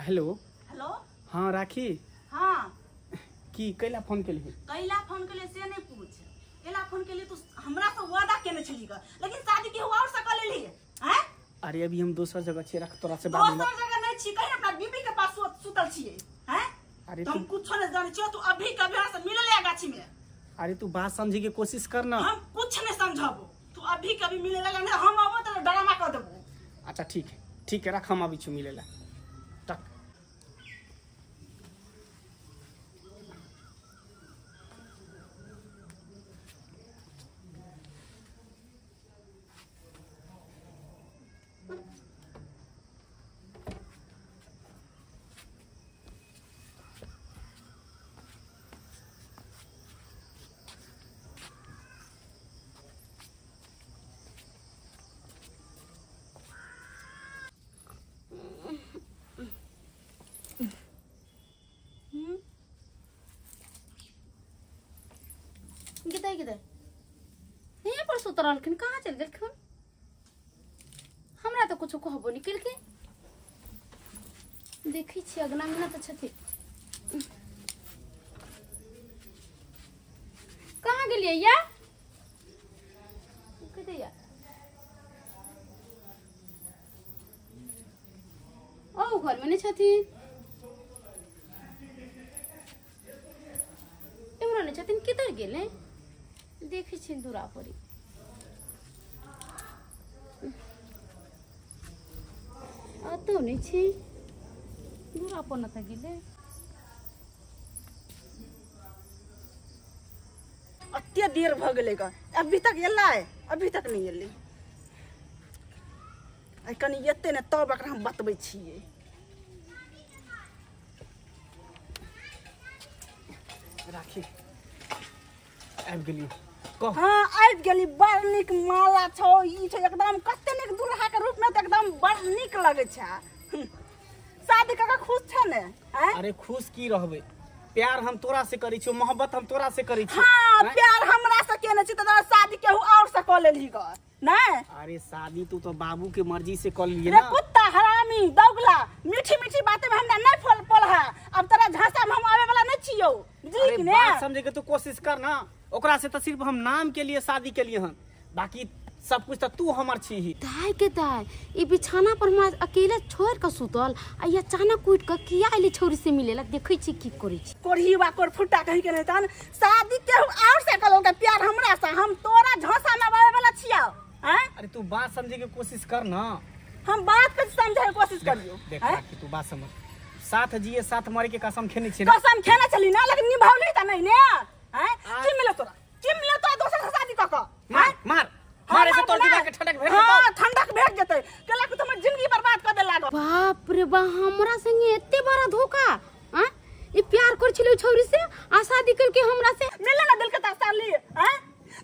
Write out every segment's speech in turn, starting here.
Hello hello. हाँ राखी। हाँ की कैला फोन केली? कैला फोन केली से नहीं पूछ, कैला फोन केली तू हमरा से वादा केने छली ग, लेकिन शादी के और से क लेली हैं? अरे अभी हम दोसर जगह छी, रख तोरा से बात। दोसर जगह नहीं छी, कहीं अपना बीबी के पास सुतल छिए हैं? अरे तुम कुछ नहीं जाने छियो, तू अभी कभी हमरा से मिले ले गाछी में। अरे तू बात समझे के कोशिश कर ना। हम कुछ नहीं समझबो, तू अभी कभी मिले ला ना, हम आबो त ड्रामा कर देबो। अच्छा ठीक है ठीक है, रख हम अभी छु मिले ला। गिदे गिदे यहीं पर सुत रहलखिन, कहाँ चलि गेलखिन? हमरा तऽ कुछो कहबो नहि केलखिन। देखै छियै अगना अंगना तऽ छथिन। कहाँ गेलियै या गिदे या? ओ घरमे नहि छथिन, एम्हरो नहि छथिन, किधर गेलै? देखै छियनि दूरा पर। अतौ नहि छै, दूरा पर न तऽ गेलै। अते देर भऽ गेलै ग, अभी तक एलै? अभी तक नहि एलै। आ कनि एतै ने तब एकरा हम बतबै छियै। राखी आबि गेली? हाँ आबि गेली। बड़ नीक माला छौ, ई छौ, एकदम कते नीक दुल्हा के रूप में तऽ एकदम बड़ नीक लगै छै। शादी कऽ के खुश छै ने? अरे खुश की रहबै, प्यार हम तोरा से करै छियौ, मोहब्बत हम तोरा से करै छियौ। हाँ प्यार हमरा से केने छी तऽ शादी केहू और से कऽ लेलही ग नै? अरे शादी तू तो बाबू के मर्जी से कऽ लिए ना। कुत्ता हरामी दौगला, मीठी मीठी बातें में हमरा नहीं फल पल है। अब तोरा झांसा में हम आवे वाला नहीं छियौ, बुझली कि ने? बात समझे के तू कोशिश कर ना। ओकरा से तो सिर्फ हम नाम के लिए शादी के लिए हन, बाकी सब कुछ तो तू हमर छी ही। दाय के दाय, ई बिछाना पर हमरा अकेले छोड़ के सुतल आ ई अचानक उठ के किया आइले छौरी से मिलेला? देखै छी की करै छी। कोढ़ी बा कोर फुटा कहि के नहीं तहन शादी के और से कलो के प्यार हमरा से, हम तोरा झांसा में आवे वाला छियौ हैं? अरे तू बात समझे के कोशिश कर ना। हम बात के समझे के कोशिश करियो। देख कि तू बात समझ, साथ जिए साथ मरे के कसम खेने छी ना? कसम खेने छली ना, लेकिन निभावली त नहीं ने हैं? की मिलो तोरा, की मिलो तोरा दोसर से शादी क क? मार मार मारे से तोर दिमाग के ठंडक भेट जेतौ। हां ठंडक भेट जेतै, केला के तुम जिंदगी बर्बाद क देला। बाप रे बा, हमरा संगे एते बड़ा धोखा। हां ई प्यार कर छलै छौरी से आ शादी करके हमरा से मिले ना दिल के तसल्ली हैं?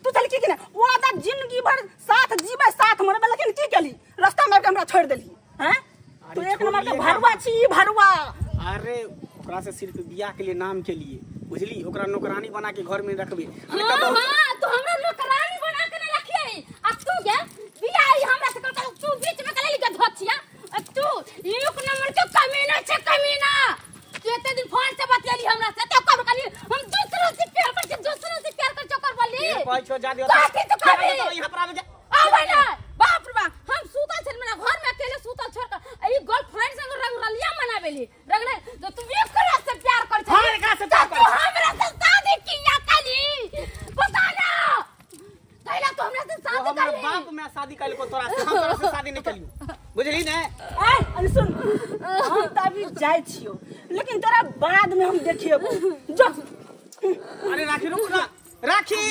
तू चल की ने वादा जिंदगी भर साथ जीवे साथ मरबे, लेकिन की केली रास्ता में के हमरा छोड़ देली हैं? तू एक नंबर के भरवा छी, भरवा। अरे ओकरा से सिर्फ बियाह के लिए नाम के लिए, बुझली? ओकरा नौकरानी बना के घर में रखबे। हां हां तू हमरा नौकरानी बना के न रखिए। आ तू के बियाह हमरा से कर, तू बीच में कलेली के धोछिया। आ तू एक नंबर के कमीना छे, कमीना। तू एते दिन फोन से बतियाली हमरा से त कब कहली हम दूसरों से प्यार कर छी, दूसरों से प्यार कर चोकर बोली। कहै छो जा दियो कथी तू कहबी? यहां पर आबे जा। आबे ना। बाप रे बाप, हम सुतल छल मेरा घर में अकेले सुतल छोड़ के ई गर्लफ्रेंड संग रंगरलिया मनाबेली रंगले तो तू एकरा से प्यार कर छी। हां एकरा से प्यार कर, तू हमरा से शादी किया कली बता ना? कैला तू हमरा से शादी हमरा करली? बाप में शादी कइल को तोरा से, हम तोरा से शादी नहीं कलियो, बुझली ने? ए अरे सुन, हम त अभी जाय छियो, लेकिन तोरा बाद में हम देखिएबो। जो अरे राखी रुक ना, राखी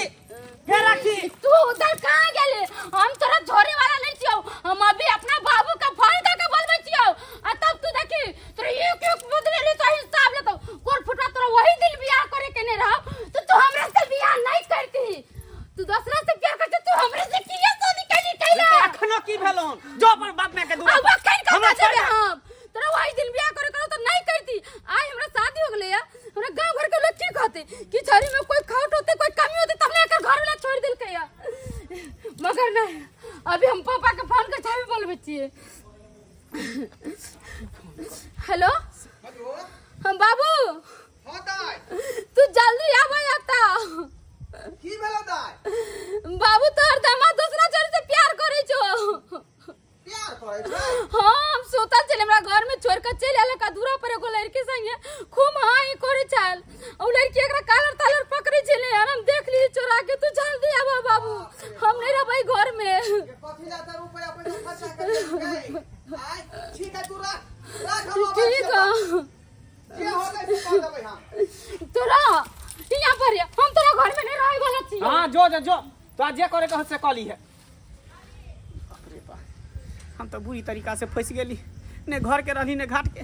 हे राखी तू उधर कहाँ गेले? हम तोरा झोरे वाला नहीं छियो, हम अभी अपना बाबू का फोन करके बोलबै छियो आ तब तू देखी तोरा एक एक बदले ले तो हिसाब लेतो। कोर फुटा तोरा वही दिन बियाह करे के नहीं रहो तो तू हमरा से बियाह नहीं बाप माय के दूर अब कहीं कहाँ जेबे हम तोरा वही दिन बियाह करे करो तो नहीं करती। आज हमरा शादी हो गेलै हमरा गांव घर के लोग की कहते कि छड़ी में कोई खोट होते कोई कमी होते तब लेकर घर वाला छोड़ देलकै या। मगर नहीं अभी हम पापा के फोन कर छाबी बोलबै छियै। हेलो हेलो हम बाबू। हां दाई तू जल्दी आबा आता। की भेलो दाई? बाबू तोहर दामाद दूसरा छोरी से प्यार करै छो। प्यार करै छो? हां हम सोतल छल हमरा घर में छोड़ के चल आयल का दूरा पर एगो लड़की संगे खूब हां ई करै छल ओ लड़की एकरा कालर तालर पकड़ै छलै और हम देख ली चोरा के। तू जल्दी आबा बाबू हम नहीं रहबै घर में। कथी ला तर रुपया पैसा खर्चा कर गई आय ठीक है तू रख रख हम ठीक है जे हो गई से कह देबै हम तोरा यहाँ पर हम तोरा घर में नहीं रहे वाला छी। हां जो जो जो तो आज जे करे के से कली है। बाप रे बाप हम तो बुरी तरीका से फंस गेली ने घर के रहली ने घाट के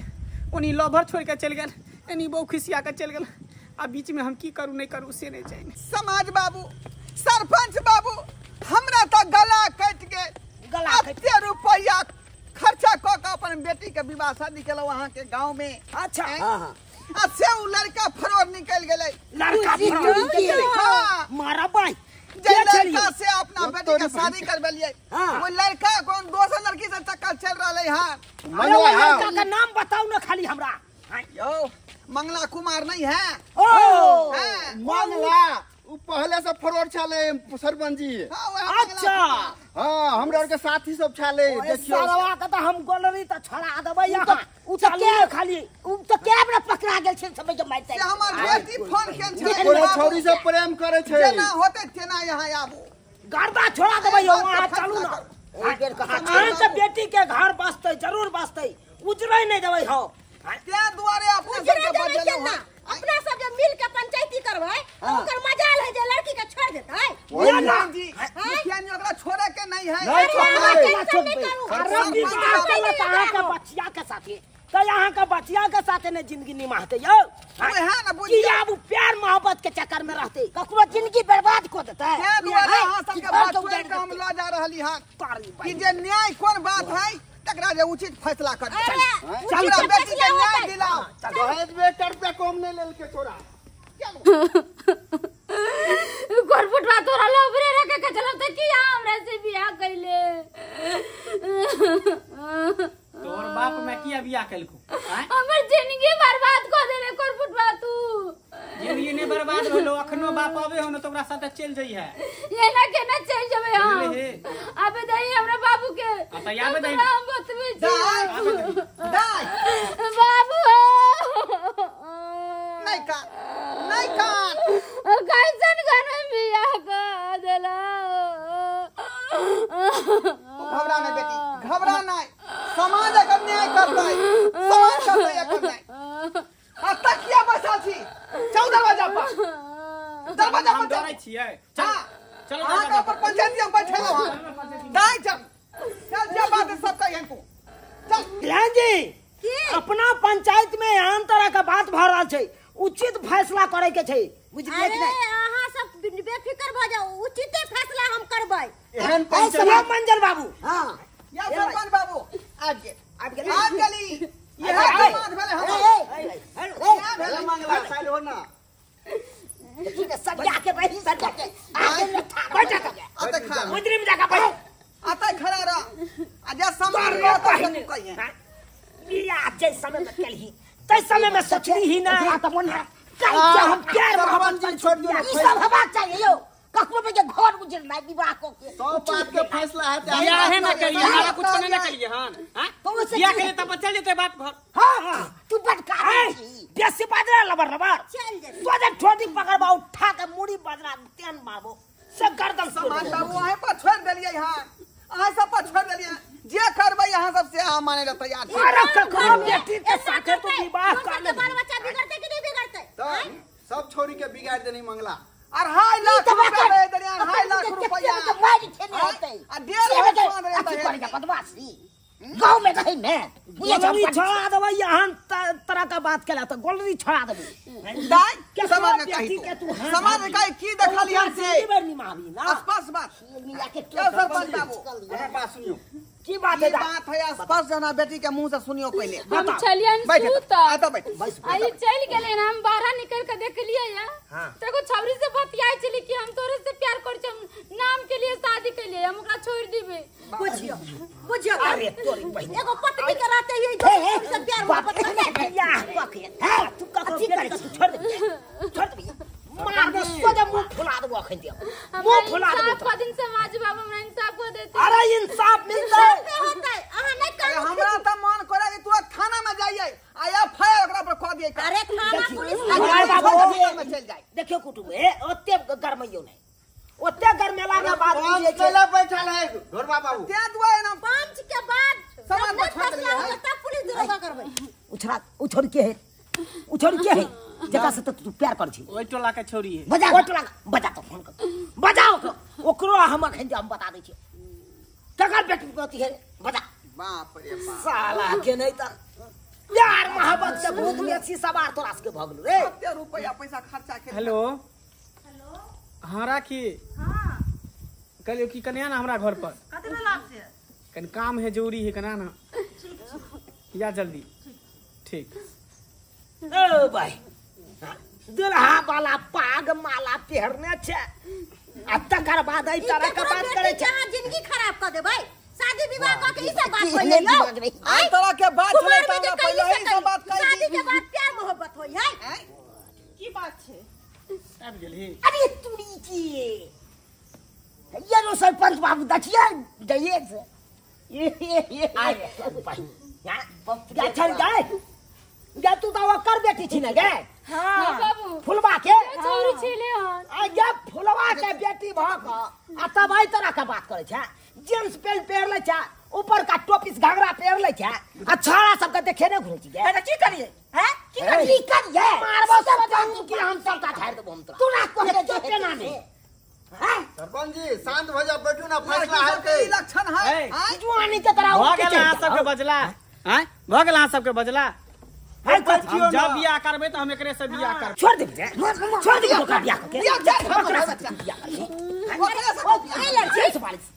ओनी लभर छोड़ के चल गेल एनी बहु खिसिया के चल गेल आ बीच में हम की करू नहीं करू से नहीं चाहिए। समाज बाबू सरपंच बाबू हमरा तो गला कट गेल। गला कते रुपया खर्चा क के अपन बेटी के विवाह शादी केलौ अहाँ के गांव में। अच्छा हां हां आ से उ लड़का फरोर निकल गेलै। लड़का फरोर निकल गेलै? हां मारा भाई जे लड़का से अपना बेटी के शादी करबेलिए वो लड़का कौन दोसर लड़की से चक्कर चल रहलै हां। अरे लड़का का नाम बताओ ना खाली हमरा। यो मंगला कुमार नहीं है? ओ मंगला उ पहले से फरोर छले सरपंच जी। अच्छा हां हमरा के साथी सब छले। देखियो सरवा के त हम गोलरी त छोड़ा देबै यहां उ त के खाली उ त कैमरा पकड़ा गेल छै सब के मारते से हमर बेटी फोन केन छै कोनो छौरी से प्रेम करे छै जेना होते तेना यहां आबू गर्दा छोड़ा देबै यौ वहां चलू ना। ओइ बेर कहां अहाँ के बेटी के घर बसतै जरूर बसतै उजरै नहीं देबै हो ते दुआरे अपना सब के बजलो ना। अपना सब जे मिल के पंचायती करबै ओकर मजाल है जे लड़की के छोड़ देतै। ना जी मुखिया जी ओकरा छोड़े के नहीं है। नहीं करू अरे विवाह केलक अहाँ के बचिया के साथे त अहाँ के बचिया के साथे ने जिंदगी निमाहते यौ। वएह ना बुझ कि आब प्यार मोहब्बत के चक्कर में रहते ककरो जिंदगी बर्बाद क देतै। ते दुआरे अहाँ सब के बात छोड़ के हम ल जा रहली हां कि जे न्याय कोन बात है तकरा जे उचित फैसला कर। चल चल बेटी के न्याय दिलाओ। दहेज में एक रुपया कम नहीं लेलके छोरा। गोरफुटवा तोरा लोबरे रखे के चलब त की हमरा से बियाह कइले? तोर बाप में किया बियाह कइलको? हमर जिंदगी बर्बाद क देले गोरफुटवा तू। जिंदगी नहीं बर्बाद होलो अखनो बाप आवे हो न तो ओकरा साथे चल जई है। एना केना चल जेबै हम? आबे दही हमरा बाबू के। आ त आबे दही। हम बतबै छी। दाई बाबू नहीं कान नहीं कान कैसन घर में बियाह कर देला। तू घबरा नहीं बेटी घबरा नहीं समाज एकर न्याय करतै समाज करतै एकर न्याय। आ तकिया बैसल छी चल दरवाजा पर दरवाजा पर डरै छियै। चल चलो अहाँ के ऊपर पंचायती हम बैठेलौ हां दाई चल चल जे बात सब कहियन तू चल। ध्यान जी अपना पंचायत में आम तरह का बात भ रहल छै उचित फैसला करे के छै बुझलियै कि नहीं? अहाँ सब बेफिक्र भ जाउ उचिते फैसला हम करबै। एहन पंचायत मंजल बाबू। हां या सरपंच बाबू आबि गेल आबि गेल आबि गेली इएह समाज भेलै हमर। इएह भेलै मंगला साइल हो ना ठीक है सरिया के बही सरिया के आगे में बैठ जा अते खड़ा मुजरिम में जाकर बैठ अते खड़ा रह आ जे समाज रहत तू कहिए बियाह जे समय में केलही तै समय में सोचली ही ना त मन है कैसे हम प्यार सरपंच जी छोड़ दियो ई सब हवा चाहिए यौ ककरो पे के घर गुजरना विवाह को के सब बात के फैसला है बियाह ना करिए हमरा कुछ ना करिए हां हां बियाह करिए तब चल जेते बाप घर। हां हां तू बटका बेसी बाजरा लबर लबर चल जे तो ठोडी पकड़बा उठा के मुड़ी बाजरा तेन मारबो से गर्दन समाज बाबू अहें पर छोड़ देलियै हां अहाँ सब पर छोड़ देलियै जे करबै अहाँ सब से अहाँ माने ल तैयार छी। अरे ककरो बेटी के साथे तू विवाह कर ले बाल बच्चा बिगड़ते कि नहीं बिगड़ते? त सब छोरी के बिगाड़ देनी मंगला। 2.5 लाख रुपया दे देलियै 2.5 लाख रुपया मारि छेने होतै आ 1.5 लाख अथी कर बदमाशी गांव में रही में गोलरी छोड़ा देबै यहाँ तरह का बात केला त गोलरी छोड़ा देबै। दाई समाज में कही समाज में कही की देखलियै से बेर निमाबी ना स्पष्ट बात मिया के सरपंच बाबू हमरा बात सुनियो। की बात है? बात है स्पष्ट जना बेटी के मुंह से सुनियो पहले। हम चलियन सूत आता बैठ आई चल गेले हम बाहर निकल के देख लिए या तो एगो छौरी से बतियाई चली कि हम तोरे से प्यार कर छी, नाम के लिए शादी के लिए हम ओकरा छोड़ देबे। बुझियो बुझियो, अरे तोरी बहिन एगो पत्नी के रहते ही दोसर से प्यार मोहब्बत कर या पके हां तू ककरो बेटी के छोड़ दे, छोड़ दे मार दे सोजा मुंह फुला देबो अखन दे मुंह फुला देबो। इंसाफ दिन समाज बाबू हमरा इंसाफ को देते। अरे इंसाफ मिलतै होतै अहां नहीं कर। हमरा त मन करे कि तुरंत थाना में जाइए आ एफआईआर ओकरा पर क दिए। अरे थाना पुलिस बाबू में चल जाए। देखियो कुटुंब ए ओते गरमैयो नहीं, ओते गरमेला के बाद पंच केला बैठल है ढोरबा बाबू ते दुआरे ना पंच के बाद सामान पर छोड़ दिए है तब पुलिस दरोगा करबै। उछड़ा उछड़ के है, उछड़ के है जका से तू प्यार कर छी ओइ टोला के छोरी है। बजा ओइ टोला बजा तो फोन कर बजाओ ओकरो हम अखन हम बता दै छी ककर बेटी होती है बजा। बाप रे बाप साला के नहीं त प्यार मोहब्बत के भूत में छी सवार तोरा के भ गेल रे। कते रुपया पैसा खर्चा के। हेलो हेलो हां राखी हां कहलियो कि कन्या ना हमरा घर पर कतना लाभ से कन काम है जरूरी है कन्या ना ठीक या जल्दी ठीक। ओ भाई दुल्हा वाला पाग माला पहिरने छे आ तकर बाद एहि तरह के बात करे छे। अहाँ जिंदगी खराब क देबै शादी विवाह क के ई सब बात होई है। एहि तरह के बात छलै त हमरा पहिले ही सब बात कहि शादी के बाद प्यार मोहब्बत होई है। की बात छे आबि गेली? अरे तुरी की ये रो सरपंच बाबू देखिए जाइए से ये आए या चल जाए या तू तो कर बेटी छी ना गे। हां बाबू फुलवा के छोरी छेले हन आ या फुलवा के बेटी भ क आ तब एहि तरह के बात करे छै। जींस पैंट पहिर ले छै, ऊपर का टोपी घाघरा पहिर ले छै आ छोरा सब के देखे ने घुरै छी गे। अरे की करिए हैं की करिए की करिए मारबो सब की हम सबटा झाड़ देबो हम तोरा तू ना कोहे के ना ने। हां सरपंच जी शांत भ जा बैठू ना फैसला हेतै ई लक्षण है जुआनी के तरह भ गेल अहाँ सबके बजला। हैं भ गेल अहाँ सबके बजला। हम जब बियाह करबै त हम एकरे से बियाह करबै। छोड़ दे छोड़ दे ओकरा बियाह के ओकरा से बियाह करबै।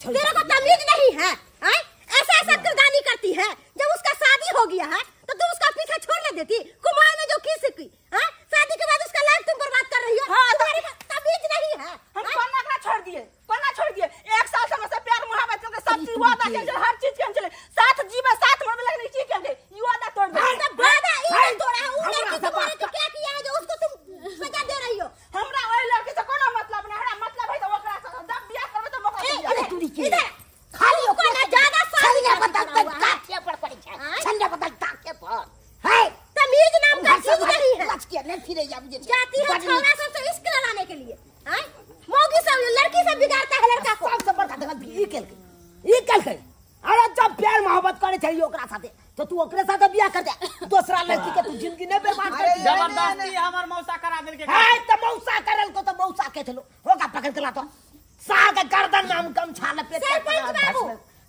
तेरे को तमीज नहीं है हैं? ऐसा ऐसा किरदानी करती है। जब उसका शादी हो गया है तो तुम उसका पीछा छोड़ ना देती। कुमार में जो की सीखी हैं शादी के बाद उसका लाइफ तुम बर्बाद कर रही हो। तुम्हारे पास तमीज नहीं है। हम कोना ओकरा छोड़ दिए, कोना छोड़ दिए। एक साल से हमसे प्यार मोहब्बत करके सब चीज वादा के चले, हर चीज के चले, साथ जीवे साथ मरबे लगने की के ई वादा तोड़ दे। सब वादा ई तोड़ा है। उ लड़की तुम्हारे के क्या किया है जो उसको तुम सजा दे रही हो? हमरा ओइ लड़की से कोनो मतलब नहीं, हमरा मतलब है तो ओकरा से जब बियाह करबे तो ओकरा से। अरे तुरी के इधर खाली ओकरा ज्यादा शादी बदल तक काठे पर पड़ी छै, छन्ने बदल ताके पर है। तमीज नाम का चीज नहीं है। लचके नहीं फिरे जा मुझे जाती है छोरा सब से इश्क लड़ाने के लिए हैं? मौगी सब लड़की सब बिगाड़ता है लड़का को। सब बड़का गलती ई केलकै ई केलकै। अरे जब प्यार मोहब्बत करे छै ओकरा साथे तो तू ओकरे साथे बियाह कर दे, दूसरा लड़की के तू जिंदगी नहीं बर्बाद कर। जबरदस्ती हमर मौसा करा देलकै। है त मौसा करल को त मौसा के छलो होका पकड़ के लातो सार के गर्दन में हम गमछा लपेट के सरपंच बाबू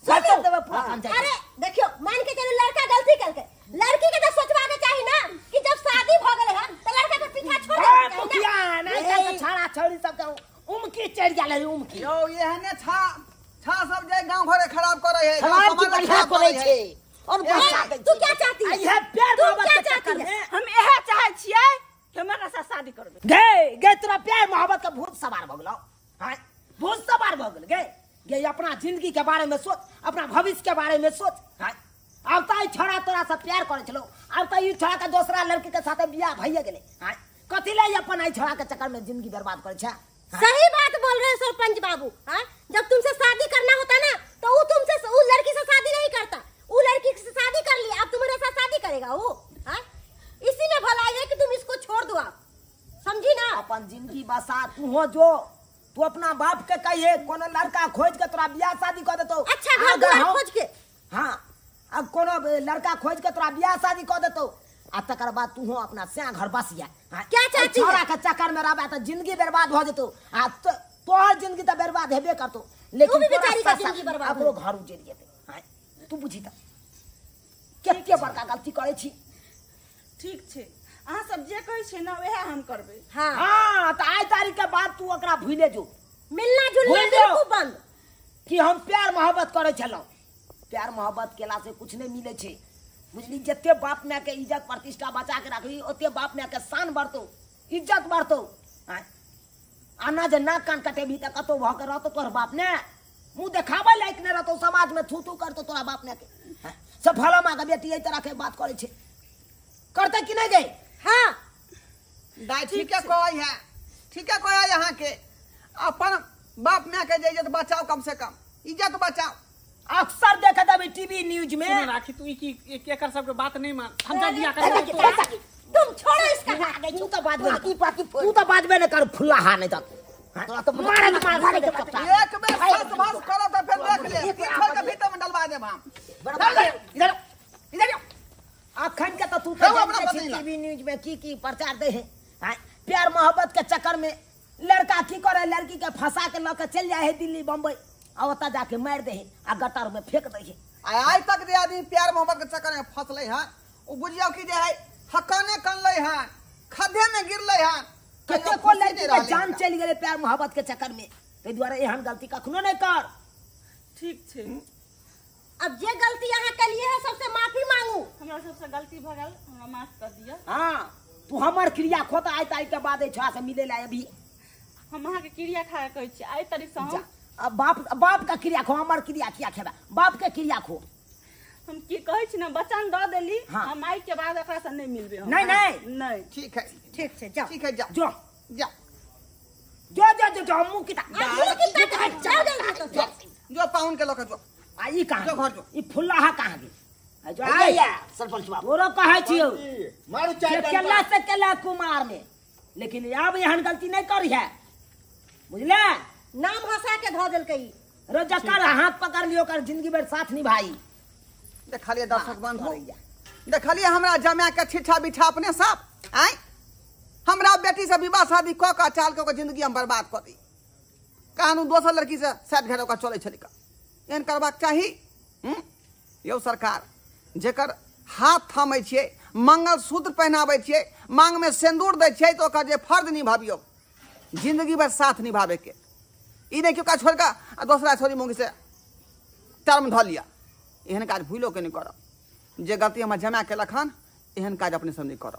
सुनो देबे पूरा पंचायत। अरे देखियो मान के चलो लड़का गलती करके लड़की के तो सोचवा के चाहिए ना कि जब शादी भ गेल है तो लड़का के पीछा छोड़ दे के मुखिया नहीं त छाड़ा छौड़ी सब के उमकी चढ़ गेल है उमकी। यो एहने छा छा सब जे गांव घरे खराब करे है, समाज की बढ़िया करे छै और बच्चा तू क्या चाहती है? यह प्यार मोहब्बत क्या के चक्कर चाहती है? में हम यह चाहे छियै कि हमरा से शादी करबे। गे गे तोरा प्यार मोहब्बत के भूत सवार भ गेलौ। हां भूत सवार भ गेल। गे गे अपना जिंदगी के बारे में सोच, अपना भविष्य के बारे में सोच। हां अब त ई छोड़ा तोरा से प्यार करे छलो, अब त ई छोड़ा के दूसरा लड़की के साथ बियाह भइए गेलै। हां कथि ले अपन ई छोड़ा के चक्कर में जिंदगी बर्बाद करे छै? सही बात बोल रहे हैं सरपंच बाबू। हाँ जब तुमसे शादी करना होता ना तो वो तुमसे वो लड़की से शादी नहीं करता, वो लड़की से शादी कर लिया अब तुम्हारे साथ शादी करेगा वो। हाँ इसी में भलाई है कि तुम इसको छोड़ दो आप, समझी ना? अपन जिंदगी बसा तू हो जो तू अपना बाप के कहिए कोनो लड़का खोज के तोरा बियाह शादी कर देतो। अच्छा घर द्वार खोज के। हाँ अब कोनो लड़का खोज के तोरा बियाह शादी कर देतो आ तकर बाद तू हो अपना स्या घर बसिया। क्या चाहती है? छोरा के चक्कर में रहबे त जिंदगी बर्बाद हो जेतो आ तोहर जिंदगी त बर्बाद हेबे करतो, लेकिन भी बेचारी का जिंदगी बर्बाद ओकरो घर उजड़ जेतै। हां तू बुझी त कते बड़का गलती करै छी। ठीक छै अहाँ सब जे कहै छै ना वएह हम करबै। हां हां त आइ तारीख के बाद तू ओकरा भूले जो, मिलना जुलना बिल्कुल बंद। कि हम प्यार मोहब्बत करै छलौ। प्यार मोहब्बत केला से कुछ नहीं मिले छे बुझली। जते बाप माय के इज्जत प्रतिष्ठा बचा के रखबी ओते बाप माय के शान बढ़तो इज्जत बढ़तो। आना जे नाक कान कटेबी त कतो भ के रहतो तोहर बाप ने मुंह देखाबै लायक नहीं रहतो समाज में थू थू करतो तोरा बाप ने के। सब फला माँ के बेटी एहि तरह के बात करे छे करते कि नहीं गई? हाँ दाई ठीक है कोई है ठीक है कोई है यहाँ के अपन बाप माँ के इज्जत बचाओ कम से कम इज्जत बचाओ। अक्सर देखे देबी टीवी न्यूज में। सुनो राखी तू ई की एकर सबके बात नहीं मान हम सब बियाह कर तुम छोड़ो इसका। तू तो बाजबे तू तो बाजबे न कर फुल्ला हा नहीं तो मारे के मार घरे के चपटा एक बेर सास भास करो तो फिर देख ले छोड़ के भीतर में डलवा देब हम। इधर इधर अखन के तो तू तो टीवी न्यूज में की की प्रचार दे है। प्यार मोहब्बत के चक्कर में लड़का की करे लड़की के फंसा के लके चल जाए है दिल्ली बम्बई आ ओता जाके मार दे है आ गटर में फेंक दे है। आइ तक जे आदमी प्यार मोहब्बत के चक्कर में फंसले है उ बुझियो कि जे है हकने कनले है खड्डे में गिरले है कतेको लड़की के जान चलि गेलै प्यार मोहब्बत के चक्कर में। ताहि दुआरे एहन गलती कखनो नहीं कर। ठीक छे अब जे गलती अहाँ केलिए है सबसे माफी मांगू। हमरा सबसे गलती भ गेल हमरा माफ कर दिया। हां तू हमर क्रिया खो त आइ तारीख के बाद छा से मिले ला अभी हम अहाँ के क्रिया खा कहै छी आइ तारीख से हम अब बाप बाप का क्रिया खो हमर क्रिया किया खेबा बाप के क्रिया खो। हम की कहै छी ना वचन the देली। हाँ। हम आई के बाद एकरा से नहीं मिलबे हम। नहीं नहीं नहीं ठीक है ठीक छै जाओ ठीक है जाओ जो जाओ जो जो जो हम मुंह की जाओ जल्दी जो पाउन के लके जो आ ई कहां जो घर जो ई फुल्लाहा कहां गेल जो आया सरपंच बाबू तोरो कहै छियौ मारू चाय केला से केला कुमार में लेकिन अब एहन गलती नहीं करी है बुझले। नाम हंसा के धऽ देलकै रोज जकर हाथ पकड़ लियो कर जिंदगी भर साथ निभाई। देखलिए दर्शक बंधु देखलिए हमरा जमा के छिठा बिठा अपने सब आय हमरा बेटी से विवाह शादी क के चाल के जिंदगी हम बर्बाद क दी कानू दोसर लड़की से साथ घर ओकरा चलै छलै का एहन करबाक चाही। यौ सरकार जेकर हाथ थामै छियै मंगलसूत्र पहनाबै छियै मांग में सिंदूर दै छियै तो ओकर जे फर्ज निभाबियौ जिंदगी भर साथ निभाबे के ई नहि कि ओकरा छोड़ि कऽ आ दोसरा छोरी मौगी से टर्म धऽ लिअ एहन काज भूलो के नहीं करब। जे गलती हमर जमा केलक हन एहन काज अपने सब नहीं करब।